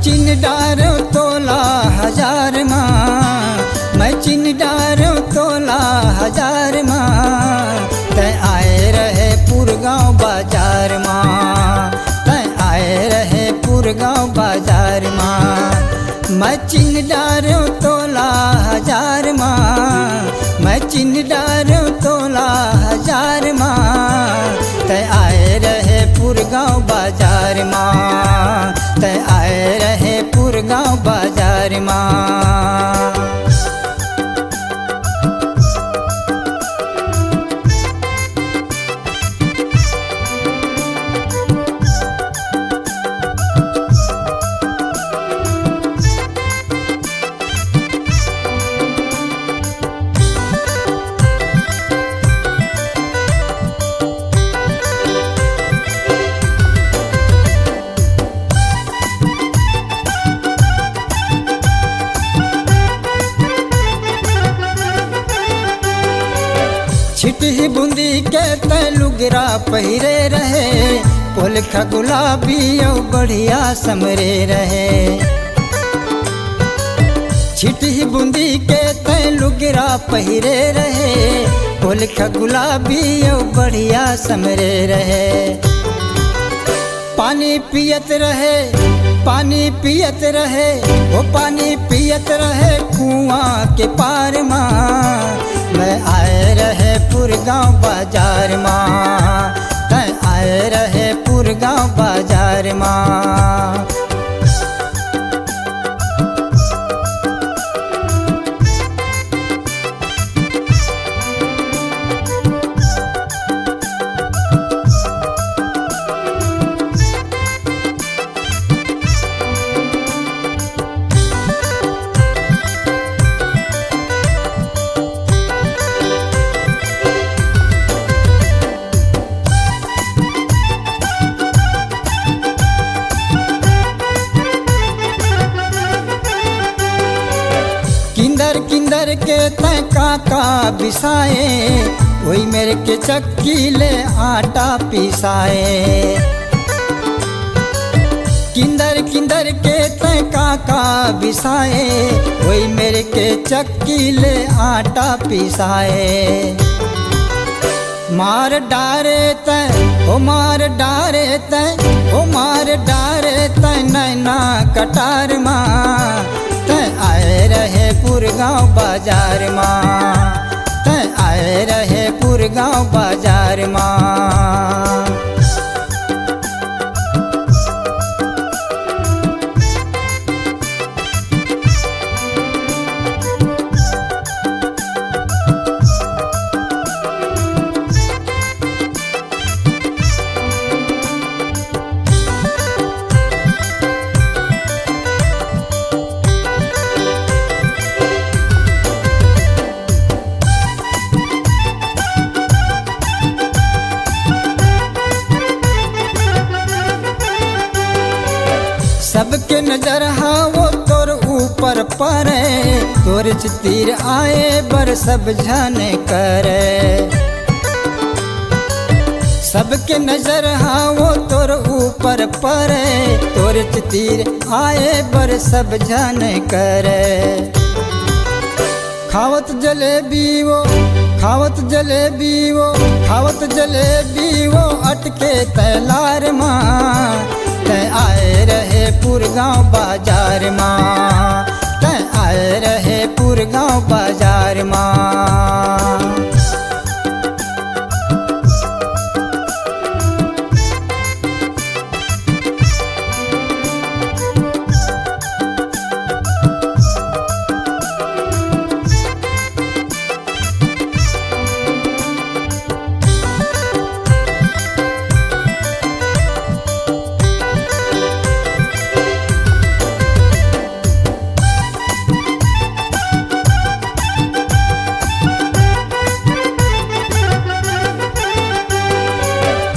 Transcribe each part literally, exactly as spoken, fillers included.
चिन डारो तोला हजार मा, मैं चिन डारो तोला हजार मा। तै आए रहे पुरगांव बाजार मा, तै आए रहे पुरगांव बाजार मा। मैं चिन डारो तोला हजार मा, मैं चिन डारो तोला हजार मा। तै आए रहे पुरगांव बाजार मा, तै आए रहे पुरगांव बाजार मा। छिटही बूंदी के तै लुगरा पहिरे रहे, पोलखा गुलाबी अउ बढ़िया समरे रहे। छिटही बूंदी के तै लुगरा पहिरे रहे, पोलखा गुलाबी अउ बढ़िया समरे रहे। पानी पियत रहे, पानी पियत रहे, वो पानी पियत रहे कुआं के पार मा। मैं आए रहे पुरगांव बाजार मा, तै आए रहे पुरगांव बाजार मा। किंदर किंदर के तै का का बिसाए, ओई मेर के चक्की ले आटा पिसाए। किंदर किंदर के तै का का बिसाए, ओई मेर के चक्की ले आटा पिसाए। मार डारे तै, ओ मार डारे तै, ओ मार डारे तै नैना कटार मा। तै आए रहे पुरगांव बाजार मा, तै आए रहे पुरगांव बाजार मा। सबके नजर हा वो तोर ऊपर परे, तोर चितीर आए बर सब झन करे। सबके नजर हा वो तोर ऊपर परे, तोर चितीर आए बर सब झन करे। खावत जलेबी वो, खावत जलेबी वो, खावत जलेबी वो अटके तै लार मा। तै आए रहे पुरगांव बाजार मा, तै आए रहे पुरगांव बाजार मा।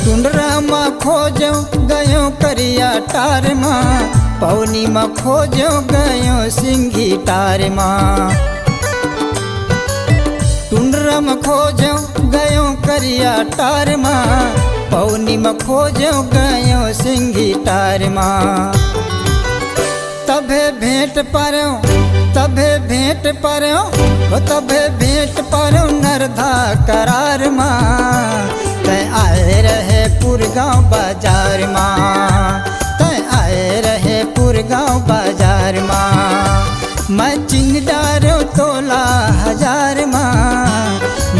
टुंडरा म खोजो गयो करिया टार मा, पौनी म खोजो गयो सिंगी टार मा। टुंडरा म खोजो गयो करिया टार मा, पौनी म खोजो गयो सिंगी टार मा। तभे भेंट परेंव, तभे भेंट परेंव, ओ तभे भेंट परेंव नरधा करार मा। तैं आए रहे पुरगांव बाजार मा, तैं आए रहे पुरगांव बाजार मा। मैं चिन डारेंव तोला हजार मा,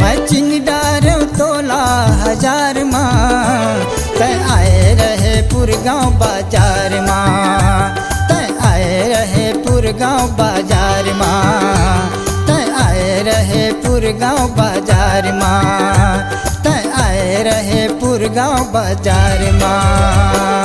मैं चिन डारेंव तोला हजार मा। तैं आए रहे पुरगांव बाजार मा, तैं आए रहे पुरगांव बाजार मा, तैं आए रहे पुरगांव बाजार मा, तैं आए रहे पुरगांव बाजार मा।